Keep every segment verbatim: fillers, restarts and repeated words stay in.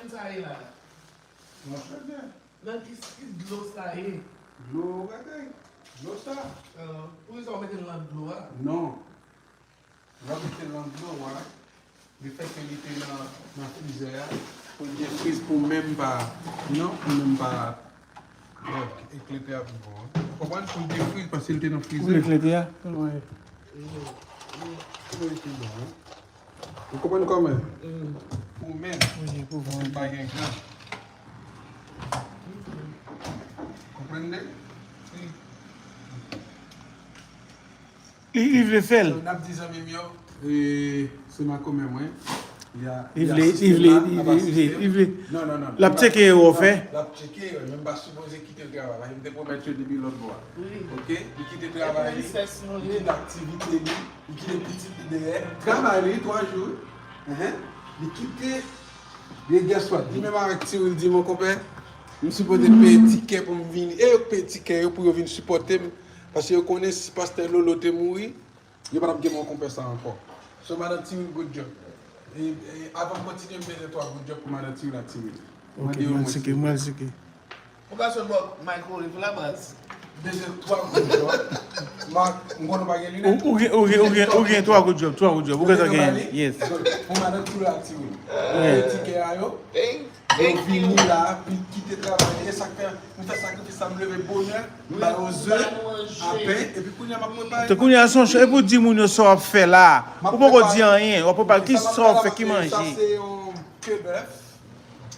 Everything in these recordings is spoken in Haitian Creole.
Sa ye la. Nan ki, ki dlo sa ye? Dlo bagay. Dlo sa. Ah, poukisa w mete l nan dlo a? Non. Lè w mete l nan dlo a, lefètke li te nan, nan frizè a, pou l defriz, pou menm pa, non, pou menm pa, bon, eklete a pi bon. Ou konprann? Pou l defriz, paske l te nan frizè. Pou l eklete a? Wi. Wi, wi, wi, pi bon, wi. Ou konprann kòman? Mm. Pou menm. Wi, pou vant. Paske l pa gen gran. Konprann li? Wi. Li, li vle fè l. So, n ap di zanmi m yo, e, se makomè mwen. Li a, li vle, li vle, li vle, li vle. Non, non, non. L ap tcheke erè w fè. L ap tcheke erè, men m pa sipoze kite l travay. Paske m te pwomèt yo depi lòt bò a. Wi. Oke? Li kite travay li, li kite aktivite li, li kite pitit li dèyè. Travay li, twa jou. Enhen. Li kite Byen, guess what? Li menm avèk Tiwil di, "Mon konpè, m sipoze peye tikè pou m vini." E yo k peye tikè yo pou yo vin sipòte m. Paske yo konnen si pastè Lolo te mouri, yo pa t ap gen mon konpè sa ankò. So, madan Tiwil, good job. E, e, avan m kontinye, m bezwen twa good job pou madan Tiwil ak Tiwil. Ok, mwen al tcheke, mwen al tcheke. Ou ka sot bò microwave la, baz. Bezwen twa good job. Mak, m konnen w pa gen linèt. Ou, ou gen, ou gen, ou gen, ou gen twa good job, twa good job. Ou gentan genyen, yes. Pou madan Tiwil ak Tiwil. Ou gen tikè a yo. Yo vini la, pi kite travay. E sa k fè, m fè sakrifis sa, m leve bonè, m ba yo ze, a pen, epi kounye a m ap prepare. Te kounye a se yon cho, epi w di moun yo sa w ap fè la. Ou poko di anyen, w ap prepare ki sa w ap fè, ki manje. Sa se yon ke bèf.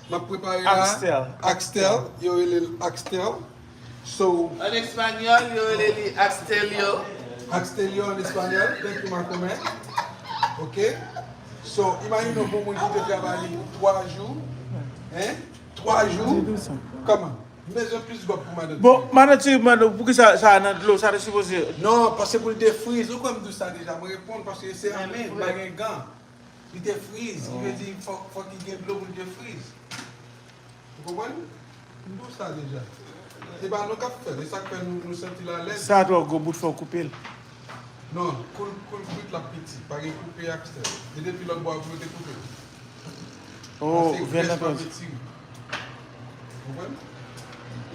M ap prepare la. Axtel. Axtel. Yo rele l Axtel. So, an espanyòl, yo rele li Axtelio. Axtelio an espanyòl. Thank you, makomè. Ok. So, imajine yon bon moun ki te travay li twa jou. Hein? Twa jou. Kòman? M bezwen plis gòb pou madan Bon, Tiwil. Madan Tiwil mande w, poukisa sa nan dlo, sa te sipoze. Non, paske pou l defriz. Ou kwè m di w sa deja, mwen reponn paske se anmen, m pa gen gan. Li te friz, ki vle di fòk, fòk li gen dlo pou l te friz. Ou konprann? M di w sa deja. Se pa nou k ap fè l, e sa k fè nou, nou santi l alèz. Sa twò gwo bout, fò w koupe l. Non, kou l, kou l kwit l ap piti, pa gen koupe ak sèl. E depi lòt bò a pou yo te koupe l. Oh, vyann nan pa piti. Konprann?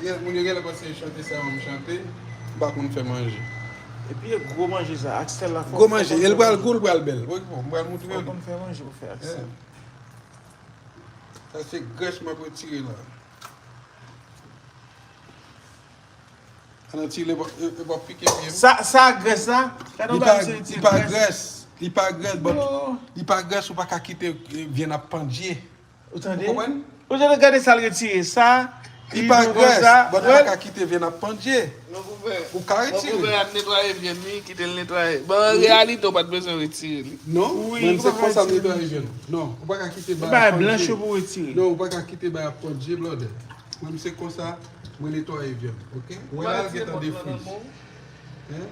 Gen moun yo genlè panse e chante sa yo m chante, m pa konn fè manje. Epi e gwo manje sa, ak sèl la fò. Gwo manje, e l pral gou, l pral bèl. Wi, bon, m pral moutre w li. Fò konn fè manje pou fè ak sèl. Sa se grès m ap retire la. Ann retire l, e p ap pike pye m. Sa, sa grès la? Gade yon bagay se ti grès. Li pa grès, li pa grès, but li pa grès, ou pa ka kite, eh, vyann ap pandye. Ou tande? Ou konprann? Ou tande, gade sa l retire. Sa, li pa grès, but ou pa ka kite vyann ap pandye. Ou ka retire. Mon konpè ap netwaye vyann li, kite l netwaye. Bon, an reyalite, ou pa t bezwen retire li. Non, mwen se konsa m netwaye vyann. Non, ou pa ka kite bay ap pandye. Bay blanch yo pou retire. Non, ou pa ka kite bay ap pandye, blòdè. Mwen se konsa mwen netwaye vyann, oke? Wè la l gentan defriz. Hein?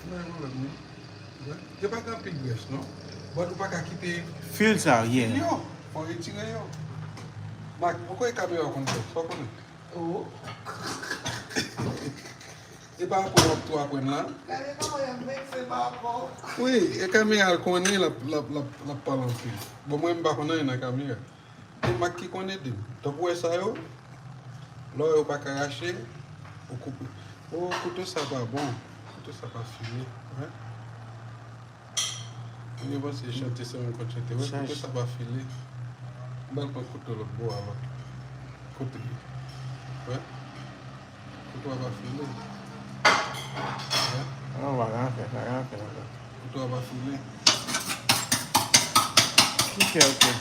Mwen pran lòt, non. Yo pa gen anpil grès, non. But ou pa ka kite fil sa, yeah. Fil yo, fò retire yo. Mak, ou kwè kamera konn fè, sa w konnen? Oh. E pa rapò w ap tou aprann la. Gade kòman y ap vekse pa rapò. Wi, e kamera l konnen l ap, l ap, l ap, l ap pale anpil. Bon, mwen m pa konn anyen nan kamera. E Mak ki konn ede m. Tankou w wè sa yo, lè w wè yo pa ka rache, ou koupe. O, kouto sa pa bon. Kouto sa pa file. Wè. Mwen panse chante se mwen konn chante. Wè, kouto sa pa file. M pral pran kouto lòt bò a la. Kote? Wè. Kouto a pa file. Wè. Non, pa ka fè, pa ka fè ankò. Kouto a pa file. Ki kè, oke.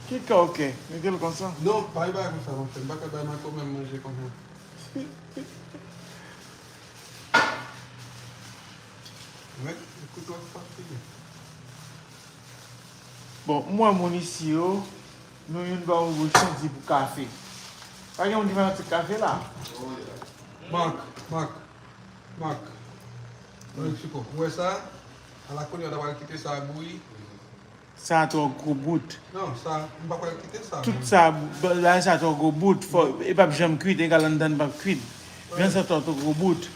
Ki kè, oke. Mete l konsa. Non, pa gen bagay konsa, m ap fè. M pa ka bay makomè m manje konsa. Wè, kouto a pa file. Bon, m wè moun isi yo, nou youn pa ouvri chandi pou kafe. Pa gen moun ki fanatik kafe la? Mak, Mak, Mak. Meksiko. Ou wè sa? Ala kounye a, w ta pral kite sa bouyi. Sa twò gwo bout. Non, sa, m pa pral kite sa. Tout sa, bagay sa twò gwo bout. Fò, e p ap janm kwit, egal anndan l p ap kwit. Vyann sa twò, twò gwo bout.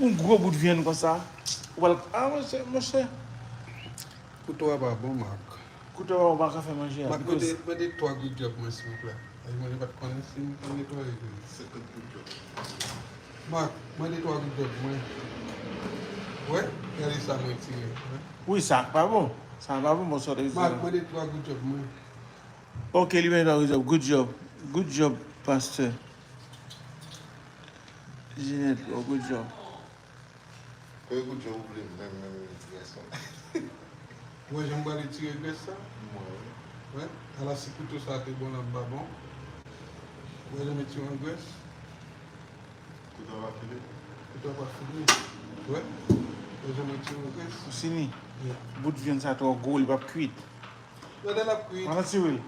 Yon gwo bout vyann konsa. Ou pral, ah, monchè, monchè. Kouto a pa bon, Marc. Kouto a pa bon, pa ka fè manje a. Marc, mande, mande twa good job mwen, silvouplè. Ay, mwen, li pa t konnen si m konn netwaye li. Senkant good job. Marc, mande twa good job mwen. Wè, gade sa mwen tire. Wè. Wi, sa pa bon. Sa pa bon, bon, sa te Marc, mande twa good job mwen. Ok, li mande twa good job. Good job. Good job, pastè. Jeanette, oh, good job. Kote kout jan ou vle menm, menm, menm, gason. Ou wè jan m pral retire grès sa? Mwen, wi. Wè, ala si kouto sa te bon, l ap ba bon. Ou wè jan m retire yon grès? Kouto a pa file? Kouto a pa file. Wè, ou wè jan m retire yon grès? Ou sini? Yeah. Bout vyann sa twò gwo, li p ap kwit. Gade l ap kwit. Mwen santi wi.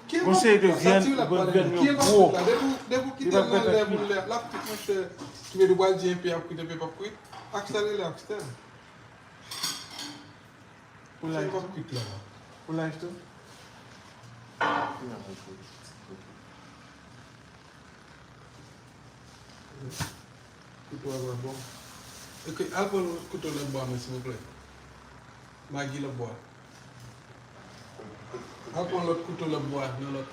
Ki Gon seri de sa vyann, ti w l ap gon pale? vyann yo Ki gwo. Depi, depi w kite l nan lè pou l lè, l ap kwit, monchè. Ki vle di w pral di enpe ap kwit, enpe p ap kwit. Axel rele Axel. Ou Sa live p ap tou? Kwit la. Ou live tou? Kouto a pa bon. Ok, al pran lòt kouto lòt bò a mwen, silvouplè. Magi lòt bò a. Al pran lòt kouto lòt bò a, nan lòt.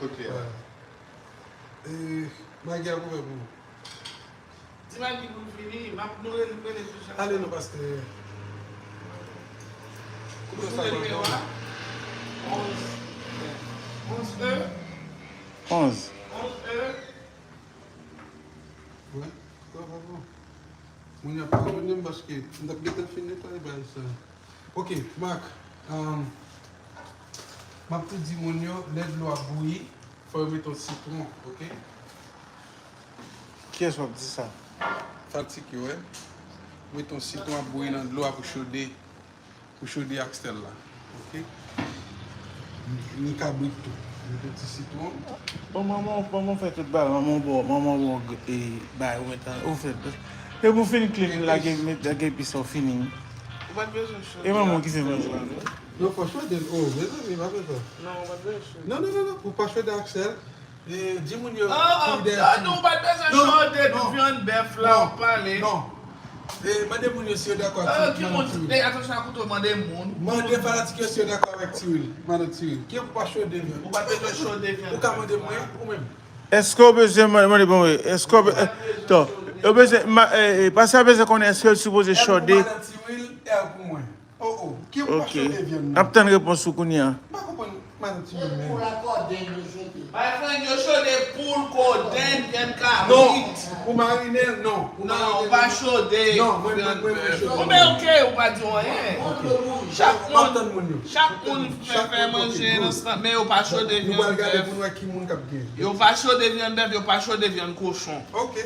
Kote a? Voilà. E, Magi a pou fè pou ou. Di Magi pou l vini, m ap nou rele, rele sou chan. Ale non, paske. Kouto sa pa bon. Onz. Onz E. Onz. Onz E. Wè, kouto pa bon. Moun yo ap padone m paske m t ap gentan fin netwaye bagay sa. Ok, Marc, um, m ap tou di moun yo, lè dlo ap bouyi, fò yo mete yon sitwon, ok? Kiyès w ap di sa? Fatik yo, wè. Mete yon sitwon ap bouyi nan dlo a pou chode, pou chode Axel la, ok? Ni kabrit tou. Mete yon ti sitwon. Bon, manman, manman fè tout bagay, manman bon, manman bon, e, bagay ou mèt an, ou fè. E pou fini clean, lage, met, lage epis ou fini. Ou pa t bezwen chode. E manman ki fè manje. Non, fò chode l. Oh, mezanmi, pa fè sa. Non, ou pa t bezwen chode. Non, non, non, non, ou pa chode Axel. E, di moun yo Oh, ki dèyè oh, ti- non, ou pa t bezwen Non, chode non. Vyann bèf la, w ap pale. Non. E, mande moun yo si yo dakò Ah, ak ki Madan moun? Tiwil. E, atansyon ak kouto, mande moun. Mande fanatik yo si yo dakò avèk Tiwil. Madan Tiwil. Ki pou pa chode vyann? Ou pa t bezwen chode Vyann Ou ka bèf. Mande mwen, ou menm. Èske w bezwen mande, mande bon, wi. Èske w be-, eh, to, yo bezwen, ma, eh, eh, pastè a bezwen konnen èske l sipoze chode. Madan Tiwil, e pou mwen. Oh, oh. Ki pou pa Ok. Chode vyann? N ap tann repons ou kounye a. M pa konprann Madan Tiwil, men. Bay frenn yo chode poul, kodenn, vyann Non, kabrit. ou marine l, non. Ou Non, marine ou l. pa chode. Non, mwen, mwen, mwen, mwen chode. Bon, ben, ok, ou pa di anyen. Chak M ap moun, tann moun yo. Chak moun fè, fè manje nan stan, men yo pa chode Nou pral vyann gade bèf. pou nou wè ki moun k ap gen. Yo pa chode vyann bèf, yo pa chode vyann kochon. Ok.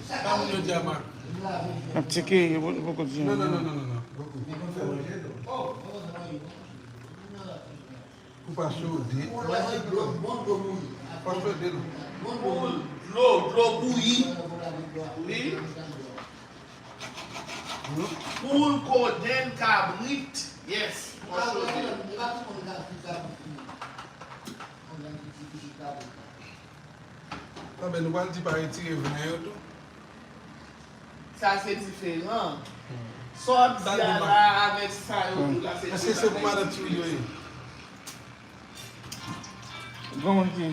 Sa moun yo di a Marc. N ap tcheke, yo poko di Non, non, anyen. Non, non, non, non, non. Pou pa chode. Pa chode, non. Dlo, dlo bouyi. Wi. Poul, kodenn, kabrit. Yes. Pa chode. Anben, nou pral di pa retire vyann yo tou. Sa se diferan. Sa w ap di a la avèk sa yo tou la se diferan. Èske se pou Madan Tiwil yo ye? Granmoun ki?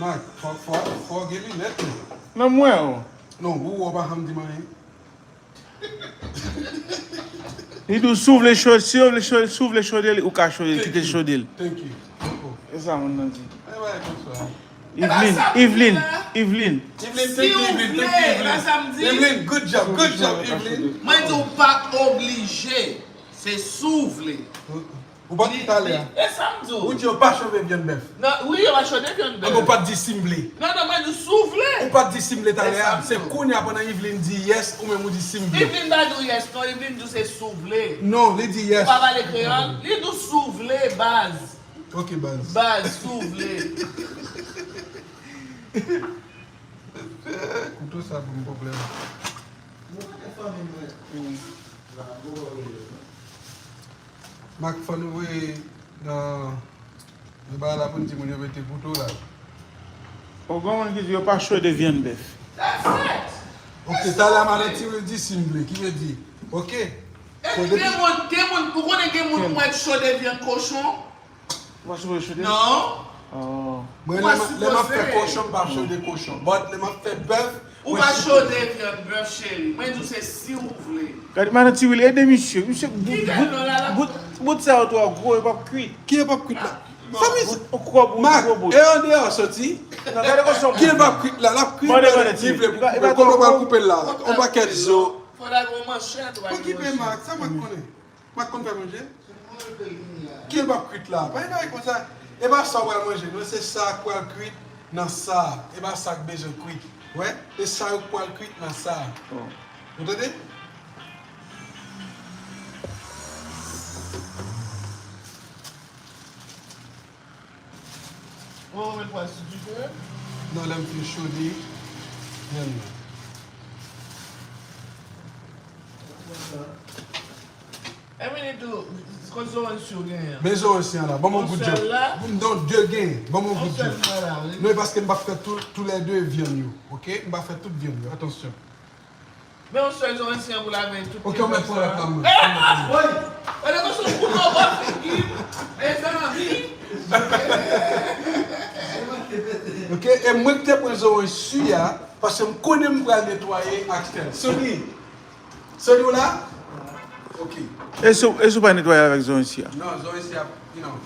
Marc, fò, fò, fò w gen linèt ou. Nan mwen, o. Non, ou wè w pa janm di m anyen. Li di w si w vle chode, si w vle chode, si w vle chode l, ou ka chode l, kite l chode l. Thank you. E sa moun nan di. Ay, bay, bonswa. Evelyn, Evelyn, Evelyn. Evelyn, Si thank you, w Evelyn, vle, thank you, e pa sa m di. Evelyn, good job, good job, Evelyn. Mwen di w pa t oblije. Se si w vle. Ou pa t di talè a. E sa m di w. Ou di yo pa chode vyann bèf. Non, wi, yo pa chode vyann bèf. Ou pa t di si m vle. Non, non, mwen di si w vle. Ou pa t di si m vle talè a. E sa m di Se w. Kounye a pandan Evelyn di yes, ou menm ou di si m vle. Evelyn pa di w yes, non, Evelyn di w se si w vle. Non, li di yes. Ou pa pale kreyòl? Li di w si w vle, baz. Ok, baz. Baz, si w vle. Kouto sa ban m pwoblèm. Marc, fò nou voye nan, nan bagay la pou n di moun yo mete kouto la. O, gen moun ki di yo pa chode vyann bèf. That's it. Ok, talè a madan Tiwil di si m vle, ki vle di, ok. Epi gen moun, gen moun, ou konnen gen moun ou mèt chode vyann kochon? Ou pa sou chode? Non. Oh. Mwen, lè m ap fè kochon, m pa chode kochon. But lè m ap fè bèf, ou pa chode vyann bèf, cheri. Mwen di w se si ou vle. Gade madan Tiwil, ede misye. Misye bout, bout, bout, bout sa yo twò gwo, yo p ap kwit. Ki yo p ap kwit la? Fanmi, Mak, e andeyò soti. Ki l p ap kwit la, l ap kwit, li vle koupe. Kote w pral koupe l la? On pakèt zo. Okipe Mak, sa Mak konnen? Mak konn fè manje? Ki l p ap kwit la? Pa gen bagay konsa. E pa sa w pral manje, non, se sa k pral kwit nan sa. E pa sa k bezwen kwit. Wè? E sa yo k pral kwit nan sa. Ou tande? Ou mèt pral sou dife? Non, lè m fin chode vyann nan. Emily tou, kot zoranj si w genyen? Men zoranj si an la, ban m yon gout djòb. M don de genyen, ban m yon gout djòb. Non, e paske m p ap fè tou, toulède vyann yo, ok? M p ap fè tout vyann yo, atansyon. Men yon sèl zoranj si an pou lave tout. Ok, ou mèt pran lòt la, mwen. Woy! Pandan ke sou kouto bò figi m, mezanmi. Ok, e mwen ki te pran zoranj si a, paske m konnen m pral netwaye ak sèl. Sony! Sony, ou la? Ok. E si w, e si w pa netwaye avèk zoranj si a? Non, zoranj si a, you know.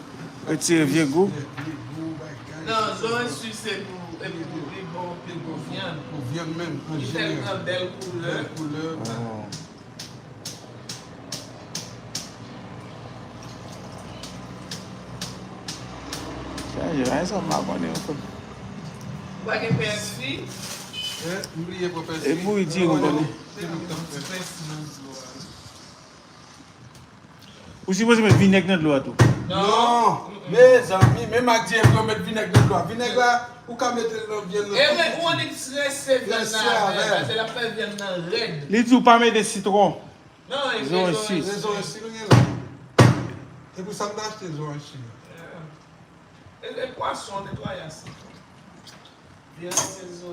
Retire vye gou. Vye gou, bagay. Non, zoranj si se pou, e pou li bon, pou vyann. Pou vyann menm, an jeneral. Li fè l pran bèl koulè. Bèl koulè. Oh. Chanje, bagay sa m pa konnen ankò. Ou pa gen pèsi? Eh, m bliye pran pèsi. E bouyi diri m konnen. Ou sipoze met vinèg nan dlo a tou. Non. Mezanmi, men Mak di e pou yo met vinèg nan dlo a. Vinèg la, ou ka mete l nan vyann nan tou piti. Ou annik strese vyann nan avè l, paske l ap fè vyann nan rèd. Li di w pa mete sitwon. Non, e zoranj si. E zoranj si nou gen la. E pou sa m ta achte zoranj si. E, e pwason, netwayaj sa.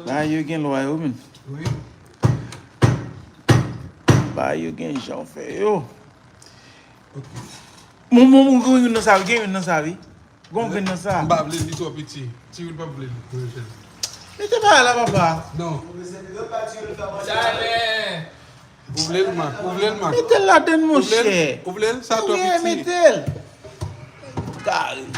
Bagay yo gen lwa yo, men. Wi. Bagay yo gen jan w fè yo. Ok. Mon, mon, mon, gen youn nan sa, gen youn nan sa, wi. Gon grenn nan sa. M pa vle li twò piti. Tiwil p ap vle li. Mete bagay la, papa. Non. Talè. Ou vle l, Mak? Ou vle l, Mak? Mete l ladann, monchè. Ou vle l? Sa twò piti. Mete l. Kare.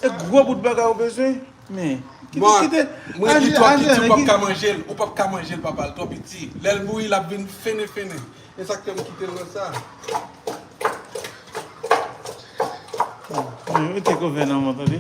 E gwo bout bagay ou bezwen? Men, kite, kite. Mwen li twò piti, ou p ap ka manje l. Ou p ap ka manje l, papa, l twò piti. Lè l bouyi, l ap vin fennen, fennen. E sa k fè m kite l nan sa. Mete kouvè nan men w, tande?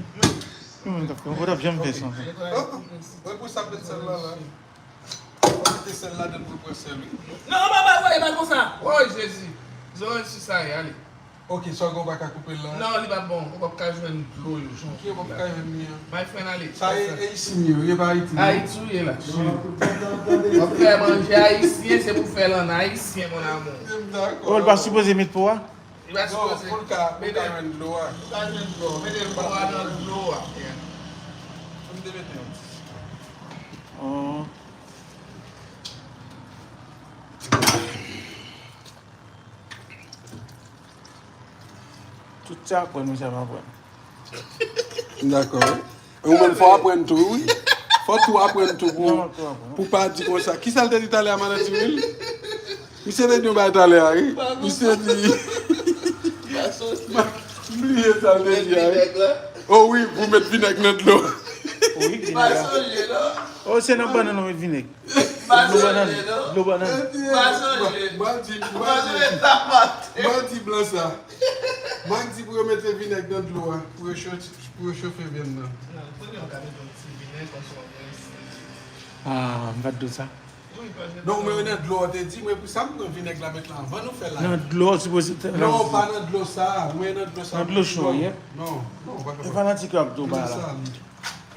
Mwen t ap janm fè sa. Mwen pou sa met sèl la la. Mwen mete sèl ladann pou l pran sèl, wi. Non, papa, e pa konsa. Woy, Jezi. Zoranj si sa ye, ale. Ok, sa w gen w pa ka koupe l la? Non, li pa bon. Ou p ap ka jwenn dlo yo, jan w koupe la. Ok, ou p ap ka jwenn li an. My friend Alex, sa e, e isit li yo, e pa Ayiti, non? Ayiti ou ye la. W ap fè manje ayisyen, se pou fè l an ayisyen, mon amour. M dakò. Oh, l pa sipoze met po a? Li pa sipoze. Non, pou l ka, pou l ka jwenn dlo a. Pou l ka jwenn dlo a. Mete dlo a nan dlo a. Yeah. Pou m te mete yon ti. Oh. Tout sa aprann, misye ap aprann. M dakò, wi. E ou menm fò w aprann tou, wi. Fò tou aprann tou pou, pou pa di konsa. Kisa l te di talè a, madan Tiwil? Misye te di yon bagay talè a, wi. Misye di, m bliye sa l te di a, wi. Oh wi, pou met vinèg nan dlo. Oh, se nan bannann ou met vinèg. Dlo bannann, dlo bannann. Pa sonje. Mwen di, mwen di, mwen di blan sa. Mwen di pou yo mete vinèg nan dlo a, pou yo cho-, pou yo chofe vyann nan. Non, kounye a w ka mete yon ti vinèg, paske w ap wè si. Ah, m pa t di w sa. Non, mwen nan dlo a, w te di, mwen pou sa m pran vinèg la met la anvan nou fè la. Nan dlo a, sipoze te. Non, pa nan dlo sa, mwen nan dlo sa. Nan dlo cho, yeah. Non, non, pa kapab. E fanatik yo ap di w bagay la.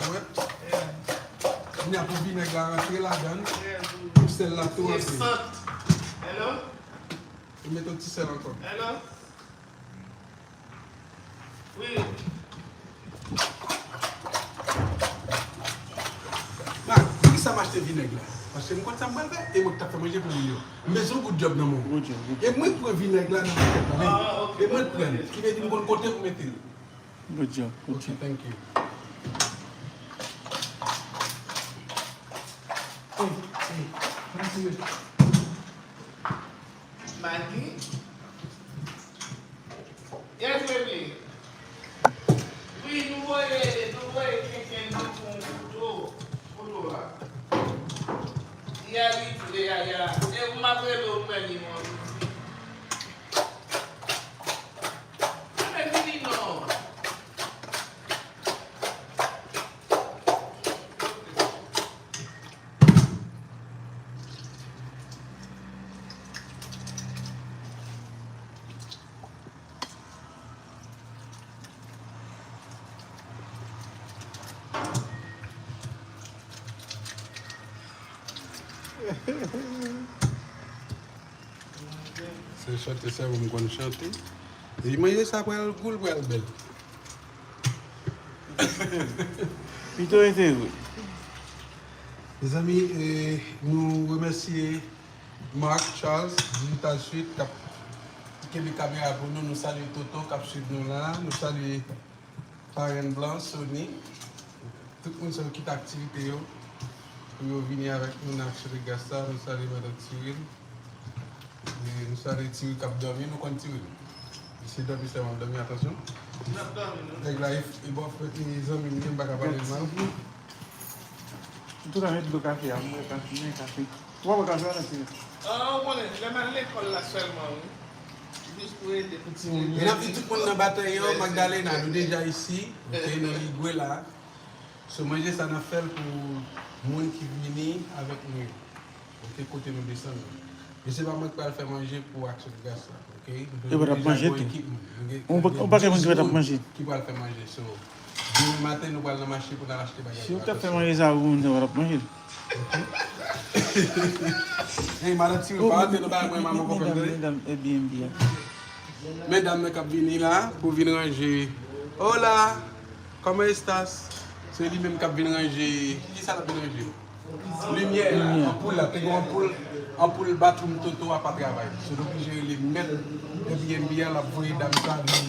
Wè. Kounye a pou vinèg la rantre ladann, pou sèl la tou rantre. Hello? Ou met yon ti sèl ankò. Hello? Wi. Mak, poukisa m achte vinèg la? Paske m konn sa m pral fè, e mwen k t ap fè manje pou moun yo. M bezwen yon good job nan men w. Good job, good job. E mwen k pran vinèg la nan pakèt la, wi. E mwen k pran l, ki vle di m konn kote pou mete l. Good job, good job. Ok, thank you. Hey, hey, mèsi, wi. Magi? Yes, baby. Wi, nou voye, nou voye kenken nou pou kouto, kouto a. Ya, li vle, ya, ya. E ou m ap rele ou, mwen, li, mwen. Mwen vini, non. Se chante sèlman m konn chante. E manje sa pral gou, l pral bèl. Pito enterese. Mezanmi, eh, nou remèsye Marc Charles, Digital Suite, k ap kenbe kamera pou nou. Nou salye Toto, k ap swiv nou la. Nou salye Parenn Blan, Sony, tout moun sa yo kite aktivite yo pou yo vini avèk nou nan aksyon de gras sa. Nou salye madan Tiril. E nou salye Tiril k ap dòmi. Nou konn Tiril. Misye dòmi sèlman, ap dòmi, atansyon. Nèg la, e, e bòfrè, e zanmi m, m pa ka pale l mal. Antouka, met dlo kafe a, m wè kafe, men kafe. Ou pa bwè kafe a, non, Tiril? Ah, ou konnen, lè m al lekòl la sèlman, wi. Jis pou ede pou ti moun yo. N ap di tout moun nan batay yo, Magdalena, nou deja isi. Ok, nou Ligwe la. So, manje sa n ap fè l pou moun ki vini avèk nou yo. Ok, kote nou desann nan. E se pa mwen ki pral fè manje pou aksyon de gras la. Ok? Nou deja gen yon ekipman. Nou gen, gen douz moun ki pral fè manje. So, demen maten, nou pral nan mache pou n al achte bagay yo. Si w t ap fè manje sa pou moun, w t ap manje l. Hey, madan Tiril, pa antre nan bagay mwen, manman konprann mwen. Medam, medam Airbnb a. Medam nan k ap vini la pou vin ranje. Hola, ¿cómo estás? Se li menm k ap vin ranje. Ki sa l ap vin ranje? Limyè, anpoul la, te gen anpoul, anpoul bathroom Toto a pa travay. So, nou oblije rele mèt Airbnb a, l ap voye dam sa vin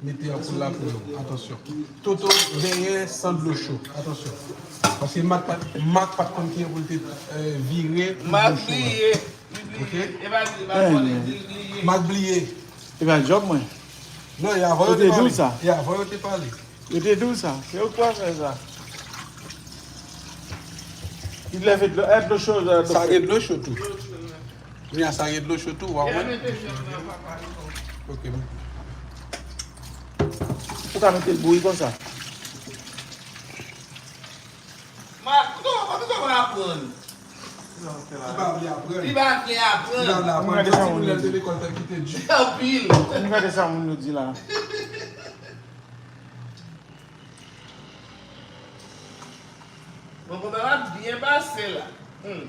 mete anpoul la pou nou. Atansyon. Toto dèyè san dlo cho. Atansyon. Paske Mak pa, Mak pa t konn kijan pou l te, eh, vire pou dlo cho a. Mak bliye. Ok? Mak bliye. E pa djòb mwen. Non, e avan yo te pale. E avan yo te pale. Yo te di w sa. Se ou k pral fè sa. Li leve dlo, e dlo cho, dlo cho. Sa gen dlo cho tou. Kounye a sa gen dlo cho tou, w a wè. Ok, bon. Ou ka mete l bouyi konsa. Mak, ou konn aprann. Li pa vle aprann. Li pa vle aprann. Li pa vle aprann. Gade sa moun yo di. Ti moun nan te lekòl, fè l kite di. Anpil. Gade sa moun yo di la. Bon, kontan ap byen pase la. Hmm.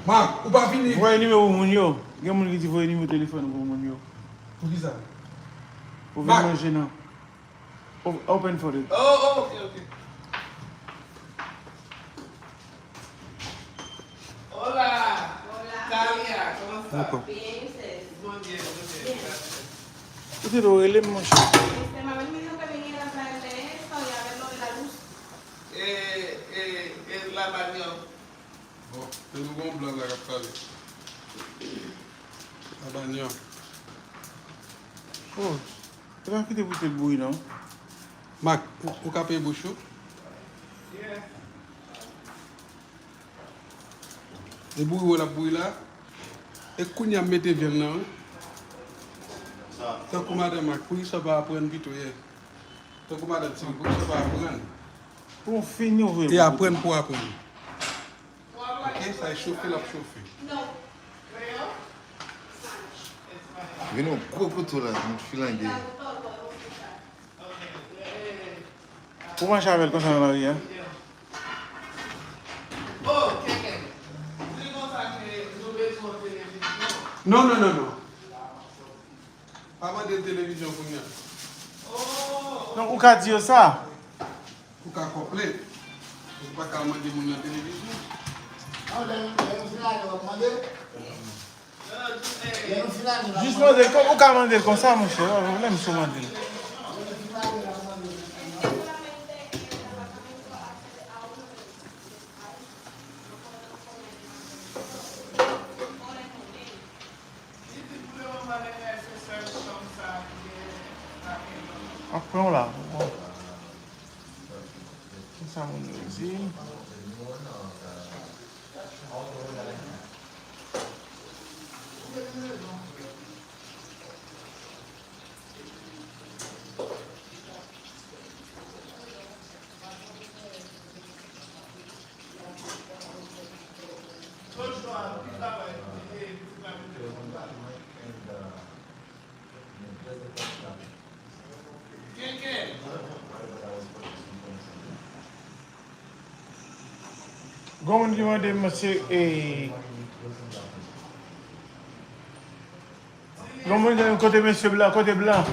Mak, ou pa vini. Voye nimewo moun yo. Gen moun ki di voye nimewo telefòn pou moun yo. Poukisa? Pou vin manje nan. O-, open for it. Oh, oh, ok, ok. Hola. Hola. Talia, ¿cómo está? Bien, ¿y usted? Muy bien, muy bien, gracias. Ou te dwe rele m, monchè. Este, mamá me dijo que viniera a traerle esto y a ver lo de la luz. Eh, eh, eh, la baña. Bon, se nou gon blan la k ap pale. Labanyan. Oh, e pa kite bouch li bouyi non. Mak, ou, ou ka peye bouch ou? E bouyi w l ap bouyi la. E kounye a m mete vyann nan, wi. Tankou madan Mak, poukisa w pa aprann pito, ye? Tankou madan Tini, poukisa w pa aprann? Pou w fini, w vle. E aprann pou w aprann. Ok, sa e chofe, l ap chofe. Vin yon gwo kouto la, yon filange. Ou mache avè l konsa nan lari a? Non, non, non, non. Pa mande l televizyon kounye a. Non, ou ka di yo sa. Ou ka konplen. Ou pa ka mande moun nan televizyon. Non, lè, lè nou fin ale, w ap mande. Lè nou fin ale, w ap mande. Jis mande l, ou ka mande l konsa, monchè, pa pwoblèm si w mande l. Apre w la, bon. Kisa moun yo di? Gon moun ki mande m se, e, gon moun ki mande kote mesye Blan, kote Blan?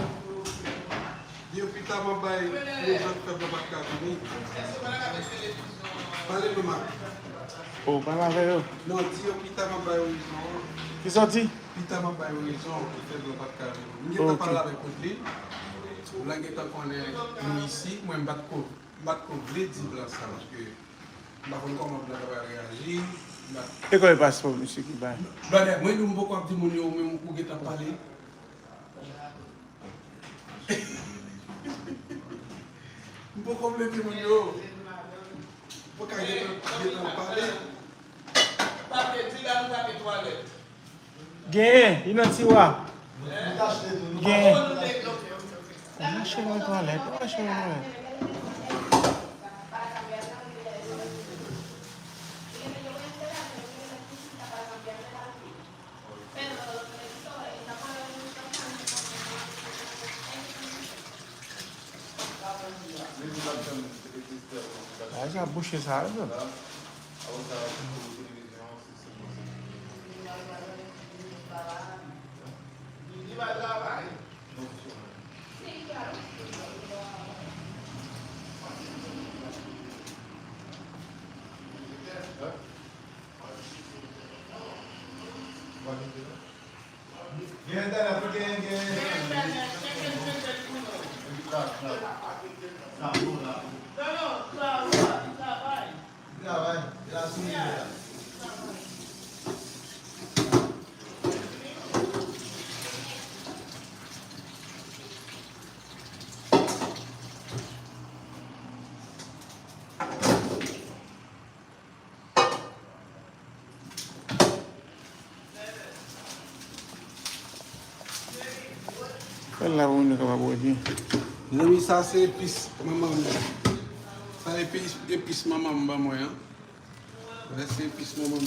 Di yo pita m ap bay rezon ki fè Blan pa t ka vini. Pale nou, Mak. O, pale avè yo. Non, di yo pita m ap bay rezon. Kisa w di? Pita m ap bay rezon ki fè Blan pa t ka vini. M gentan pale avèk Odlin. Blan gentan konnen nou isi. Mwen, m pa t ko, m pa t ko vle di Blan sa, paske m pa konn kòman Blan ta pral reyaji. M pa t... E kòb paspò misye ki bay? Brother, mwen di w m poko ap di moun yo, ou menm ou gentan pale. M poko vle di moun yo. M poko gentan, gentan pale. Pa vle di la nou pa gen twalèt. Genyen, li nan tiwa. Genyen. Ou mache nan twalèt, ou mache nan twalèt. Bagay sa bouche sa, yo. Gen entènèt ou gen, gen. Travay, travay, la sou nivo la. Fè l la pou moun yo kapab wè byen. Mezanmi, sa se epis manman m. Sa epis, epis manman m ban mwen an. Sa se epis manman m.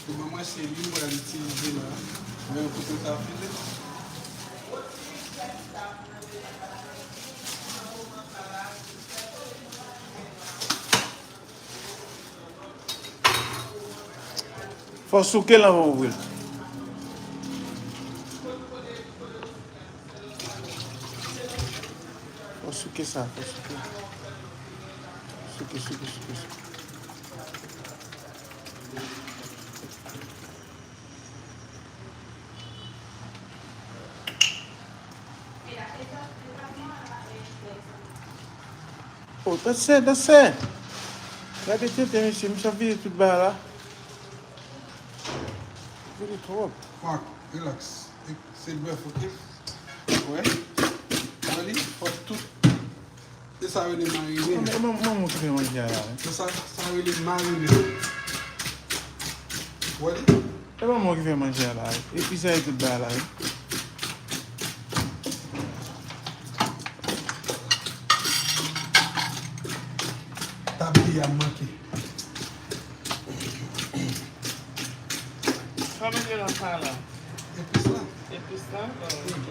Pou manman, se li m pral itilize la. Men yon kote sa file. Fò w souke l anvan w ouvri l. Fò w souke sa, fò w souke. Souke, souke, souke, souke. O, dansè, dansè! Gade tenten, mesye, misye ap vide tout bagay la. Vide twòp. Mark, relax. Se bèf, oke? Wè? Wè li? Fò tout. Se sa yo rele marine. Manman, manman ki fè manje a la, wi. Se sa, sa yo rele marine. Wè li? E manman ki fè manje a la, wi. Epi sa, e tout bagay la, wi. Tabli a manke. Sa mete nan sa la. Epis la. Epis la? Oh, ok.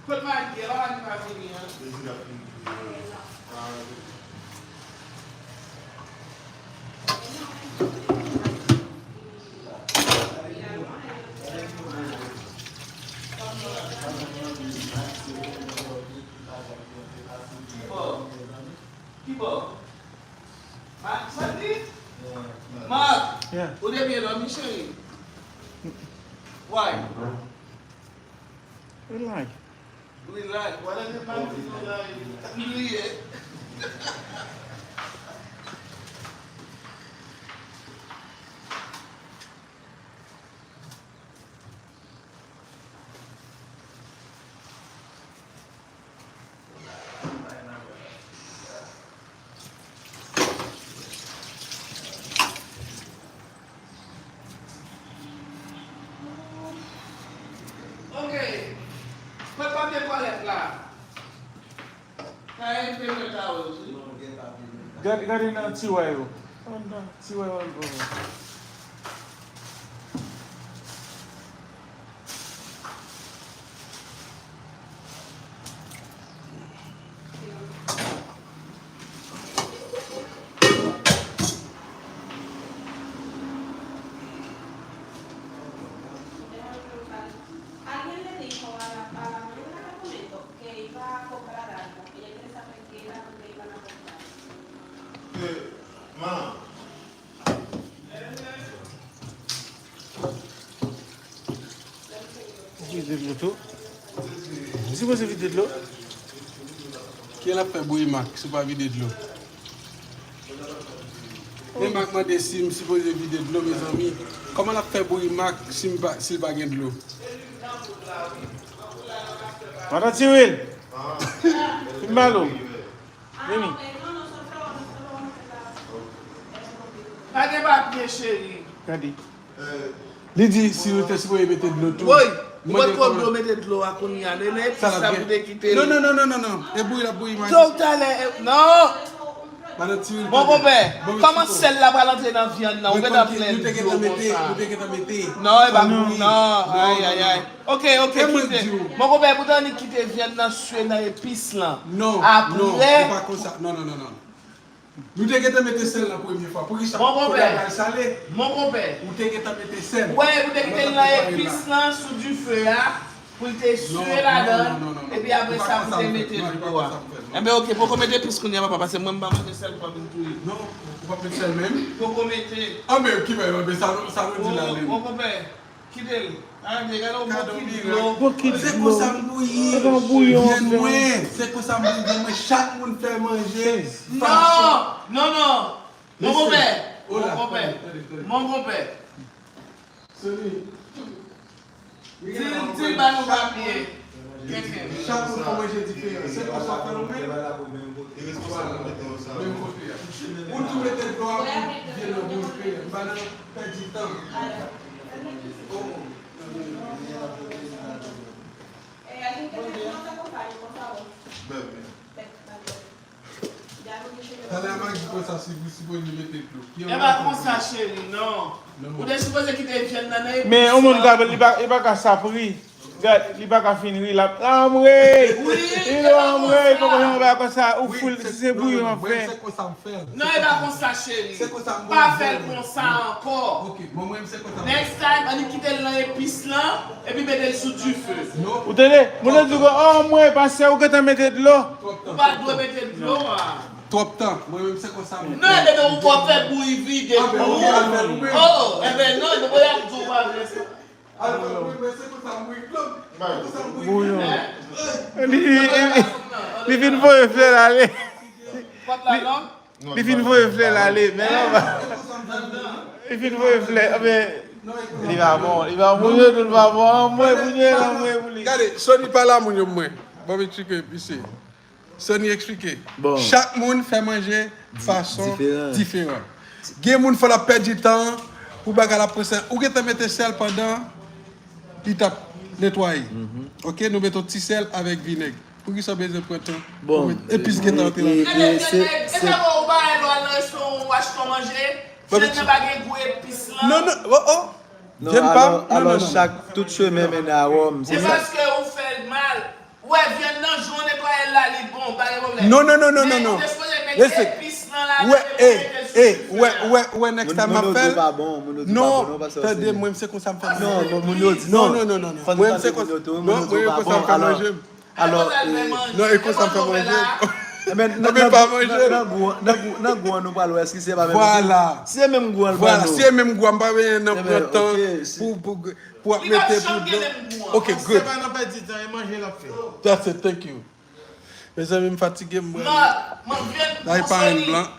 Kot Madi a? Madi pa vini an. Mark, sa di? Mark, ou te byen dòmi, cheri? Why? Relax. Relax. Why does it matter if you lie? Bliye. Ok. Pran papye twalèt la. Kay, peye tawèl tou. Gade, gade nan tiwa yo. Anndan tiwa yo. Vide dlo tou. Ou sipoze vide dlo. Ki l ap fè bouyi mak si w pa vide dlo? Men mak mande si m sipoze vide dlo, mezanmi. Kòman l ap fè bouyi mak si m pa, si l pa gen dlo? Madan Tiwil. Fin balo. Vini. Pa gen papye, cheri. Gade. Li di si nou te sipoze mete dlo tou. Woy, ou mande potko dlo, mete dlo a kounye a. Lele, sa l ap sa gen pou te kite. Non, non, non, non, non, non. E bouyi l ap bouyi, man. Tôt ou talè, e, non. Madan Tiwil, bon, tande. Monkonpè, kòman sèl la pral antre nan vyann nan? Ou gentan plen dlo konsa. Nou te gentan mete, nou te gentan mete. Non, e pa pou, non, ay, ay, ay. Ok, ok, kite. Monkonpè, pou tande kite vyann nan swe nan epis lan. Non, non, e pa konsa. Non, non, non, non. Nou te gentan mete sèl nan premye fwa. Poukisa? Monkonpè. Kounye a pral sale. Monkonpè. Ou te gentan mete sèl. Wè, ou te kite l nan epis lan sou dife a, pou l te swe ladan l, epi apre sa, pou te mete dlo a. Enben, ok, poko mete epis kounye a, papa, paske mwen, m pa manje sèl, m pa vin touye. Non, ou p ap met sèl menm? Poko mete. Anben, ki bagay, anben, sa nou, sa nou di la menm? Monkonpè. Kite l. Tande, gade yon bokit dlo. Bokit dlo. Se konsa m bouyi. Se yon bouyon. Vyann mwen, se konsa m bouyi vyann mwen. Chak moun fè manje fason. Non, non, non. Monkonpè. Monkonpè. Monkonpè. Di l, di l ba nou papye. Chak moun fè manje diferan. Se konsa w fè l ou menm? Menm kote a. Ou tou mete dlo a, ou vye nan bouche. M pa nan pèdi tan. Oh, oh. Talè a Magi konsa, si, si pou li mete dlo. E pa konsa, cheri, non. Ou te sipoze kite vyann nan nan epis lan. Men yon moun ka, li pa, li pa ka sa pou li. Gad, li pa ka fin ri, l ap anmwey. Li anmwey, poko janm wè konsa, ou foul, si se bouyon w ap fè. Non, e pa konsa, cheri. Pa fè l konsa ankò. Next time, annik kite l nan epis lan, epi mete l sou dife. Ou tande? Moun yo di w, oh, mwen, pastè, ou gentan mete dlo. Ou pa t dwe mete dlo a. Twòp tan. Mwen menm, se konsa mwen fè. Non, ebyen, ou pral fè bouyi vide dlo. Oh, ebyen, non, nou pa y ap di w pa vle sa. Bouyon. Li, li, li, li vin voye flè l ale. Li, li vin voye flè l ale, men non, li vin voye flè, men li pa bon, li pa bon, li pa bon, anmwey pou li, anmwey pou li. Gade, Sony pa la, moun yo, mwen. Bon, men tchike, misye. Sony eksplike. Bon. Chak moun fè manje fason diferan. Gen moun fò l ap pèdi tan pou bagay la pran sèl. Ou gentan mete sèl pandan li t ap netwaye. Ok, nou mete yon ti sèl avèk vinèg. Poukisa w bezwen pran tan pou mete epis gentan antre ladan? E sa bon, ou pa wè lè w al nan restoran, ou achte yon manje, si l pa gen gou epis lan. Non, non, oh, oh. Non, alò, alò, chak, tout chemen mennen a Wòm, se sa. Se paske ou fè l mal. Ou wè vyann nan, jan w netwaye l la, li bon, pa gen pwoblèm. Non, non, non, non, non, non. Men ou te sipoze mete epis lan ladan epi mete l sou dife a. Ou wè, ou wè, ou wè, next time m ap fè l. Non, tande, mwen, se konsa m fè manje. Non, non, non, non. Mwen, se konsa, non, mwen, se konsa m fè manje m. Alò, non, e konsa m fè manje m. Men nan, nan, nan gou an nou pral wè èske se pa menm gou an. Si se menm gou an l pral nou. Si se menm gou an, m pa vle nan pran tan pou pou pou ap mete pou dlo. Ok, good. Se pa nan pèdi tan, e manje l ap fè. That's it, thank you. Mezanmi, m fatige, m pral. Ay pa yon blan.